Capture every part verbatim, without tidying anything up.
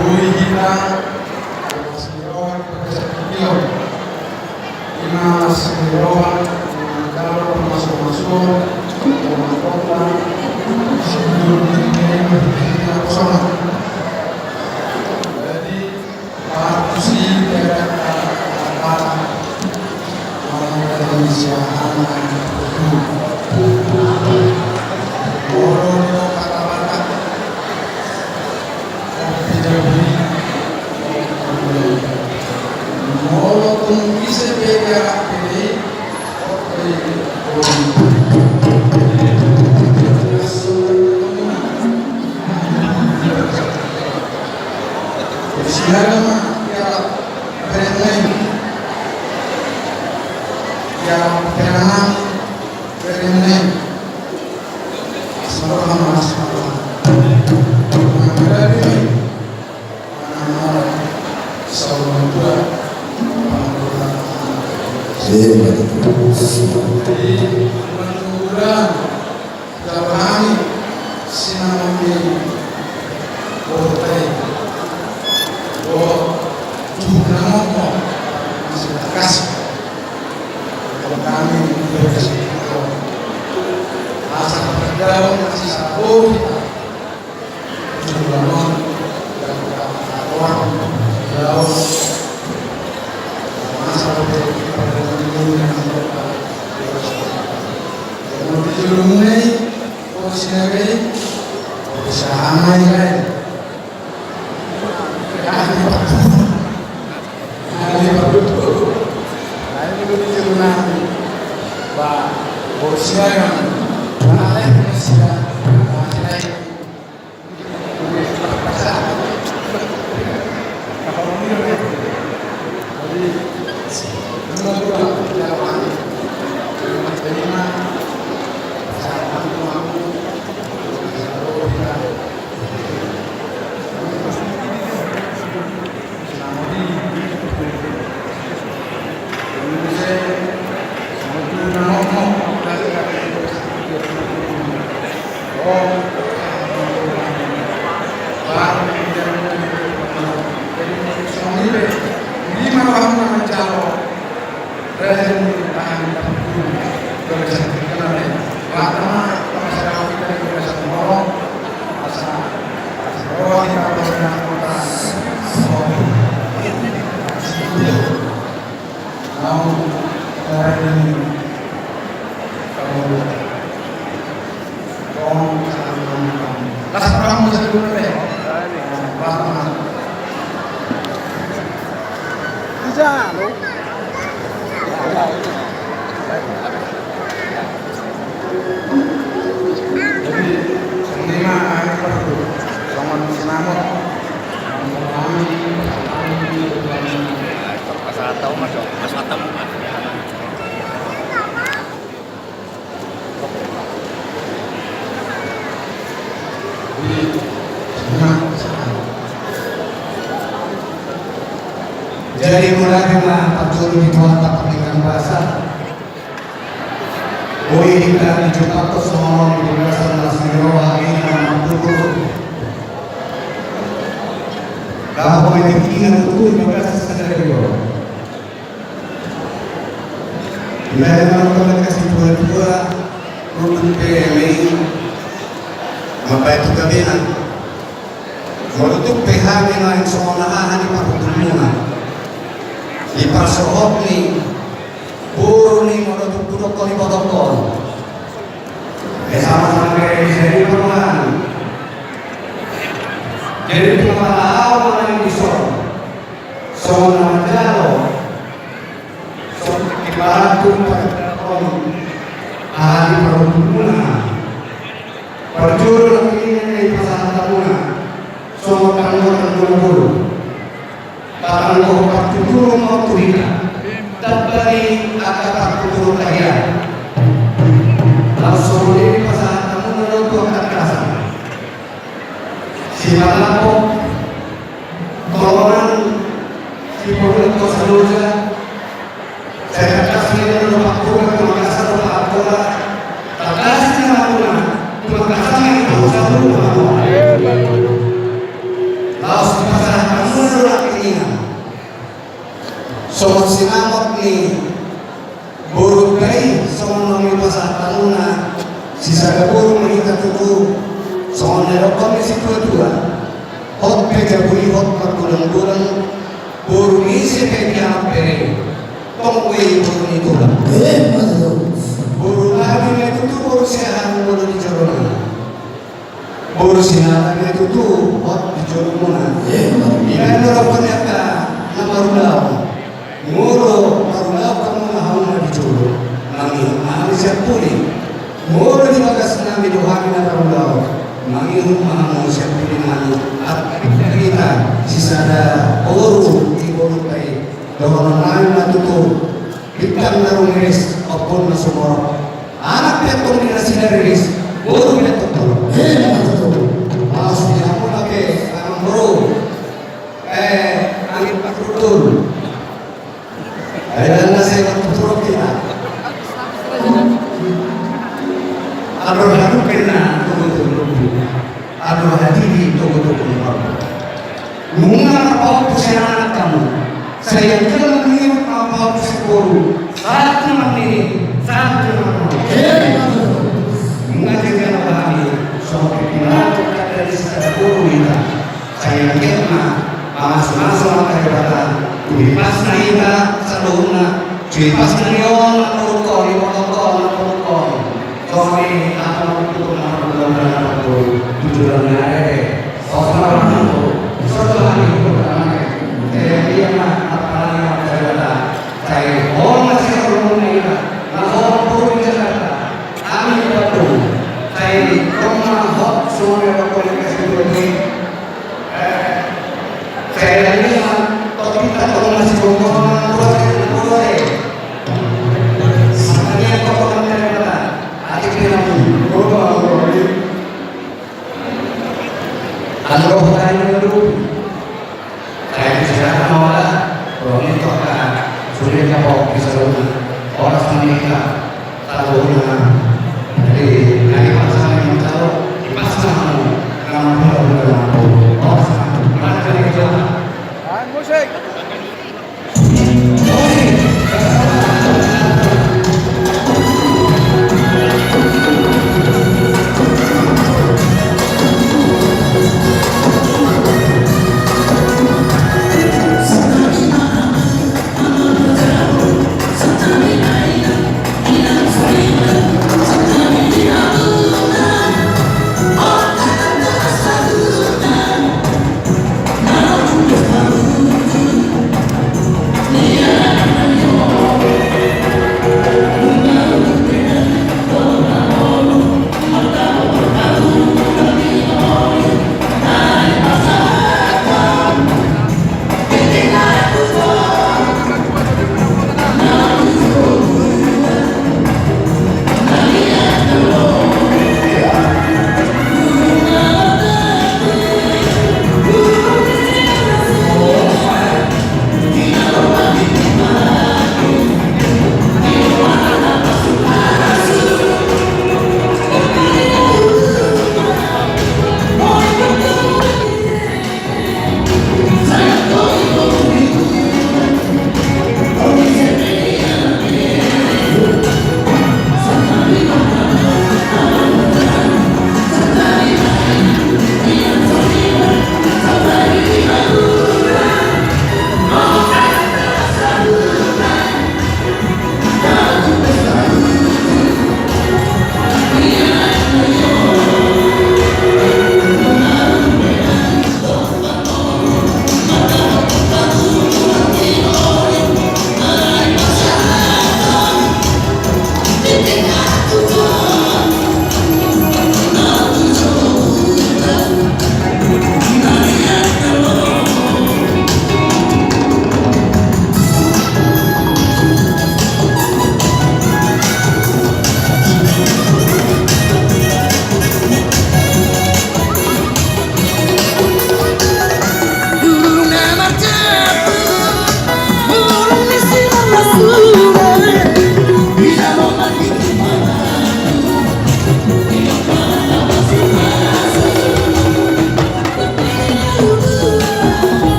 Boi hita, las ni roha di bagasan tingki on. Ima las ni roha, manjalo pamasumasuon, manjalo, jadi, Jadi mulai ma parjolo di Tuhanta Pardenggan Basa. Boi hita dijumpanghon songon on di bagasan las ni roha i na mambuhul. Laho ma di tingki na tutu di bagasan sadari on. Di bagasan on na dikasih tua-tua, rumput pe leleng. Mambaen tu gabena. Molo tung pe hami naeng songon aha di parhundulmuna, di parsohot ni boru ni molo tung hudok hon di potongkon. Jadi pala au manang dison songon na manjalo. Songon na manjalo. Aha di parhundulmuna. Parjolo na pinangido i pasahat hamuna songon tanggo-tanggo na boru. Patanggo partuturon ma tu hita. Tamba ni angka partuturon tahian. Laos songon i pasahat hamuna do tu angka tangkasan. Sipalapok tolonan, sipaulak tu asa loja. Sai tangkas ni na do pangkurak, tu makassar do pangkola. Tangkas ni na do pangkurak, tu makassar ni na do pangkola. Laos dipasahat hamuna do laki ninna. Songon sinamot ni boru pe i, songon na dipasahat hamuna, sisada boru ma hita tutu, songon na didok ni situa-tua. Hot pe jabu i, hot margulang-gulang, boru ni ise pe dialap bere. Tong pe i boru ni tulang. Ima tutu. Boru nami ma i tutu boru siahaan molo di jolona. Boru sinamot ma i tutu hot di jolomuna. Ima tutu. Ima na didok ni angka na marulaon. Molo marulaon hamuna di jolo, mangihut ma hami sian pudi. Molo di bagas nami do hami na marulaon, mangihut ma hamu sian pudi nami. Arta hita sisada boru di boru pe i. Dohonon nami ma tutu, bintang na rumiris, ombun na sumorop. Anak pe antong di na sinariris, boru pe antong torop. Ima tutu. Laos di hamuna pe, amang boru. Eh, angin parhundul. Ai dang na sai martuturuk hita. Andor halumpang na togu-togu. Andor hatiti togu-togu. Nunga marpahompu sian anak hamu. Sai anggiat ma marpahompu sian boru. Sahat ma nini, sahat ma nini. Nunga jala hami songon pimpinan tu kada di sada boru hita. Sai anggiat ma mamasu-masu angka Debata tu hipasna hita saluhutna, tu hipasna ni on namborungkon, ni potongkon namborungkon. Songon i angka namborungkon, namborungkon, namborungkon tu joloan ni ari. Osma Rambo, soto hami tu joloan ni ari. Sai anggiat ma marparange angka Debata. Sai on ma sihaholongan ni hita na hohom boru di Jakarta. Amin. Sai on ma hohom songon na didok ni angka situa-tua i.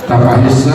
Tapahinsa